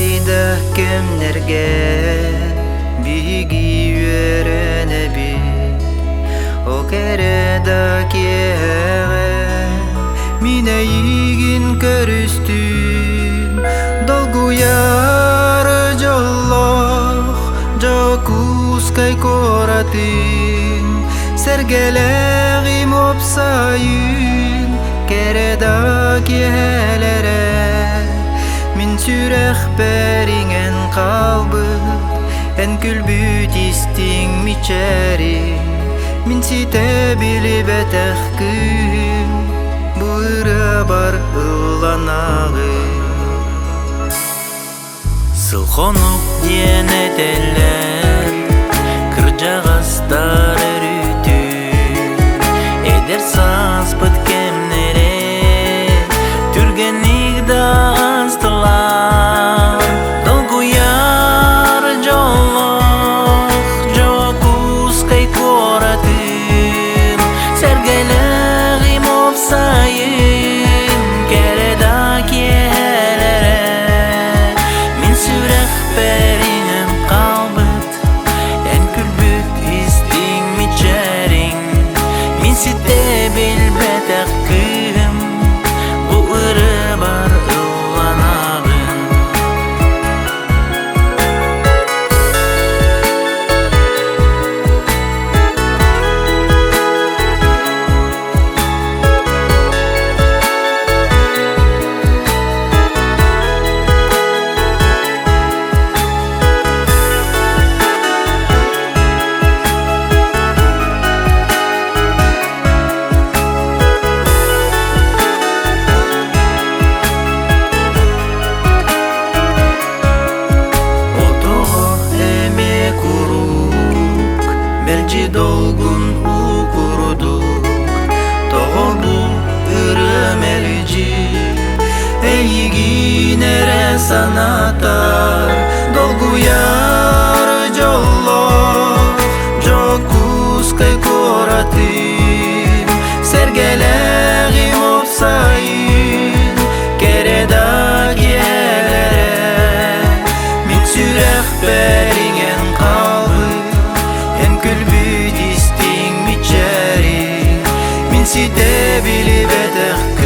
Үчүгэй да кэмнэргэ биһиги үөрэнэбит, О кэрэ да киэһэҕэ мин эйигин көрүстүм, Долгуйар дьоллоох Дьокуускай куоратын Сэргэлээҕим уопсайын кэрэ да киэһэлэрэ Мин сүрэхпэр иҥэн хаалбыт эн күлбүт истиҥ мичээриҥ Мин ситэ билибэтэх кыыһым бу ырыабар ылланаҕын. Сыл-хонук диэн этэллэр, кырдьаҕастар өрүүтүн, эдэр сааспыт кэмнэрэ түргэнник да аастылар. Долгуйар дьоллоох Дьокуускай куоратын сэргэлээҕим уопсайын кэрэ да киэһэлэрэ мин сүрэхпэр иҥэн хаалбыт эн күлбүт истиҥ мичээриҥ мин ситэ билбэтэх кыыһым бу ырыабар ылланаҕын. Отоҕо эмиэ куруук, мэлдьи долгун уу курдук, тоҕо бу ырыа мэлдьи эйигин эрэ санатар, долгуйар дьоллоох Дьокуускай куоратын сэргэлээҕим уопсайын кэрэ да киэлэрэ мин сүрэхпэр иҥэн хаалбыт эн күлбүт истиҥ мичээриҥ мин ситэ билбэтэх.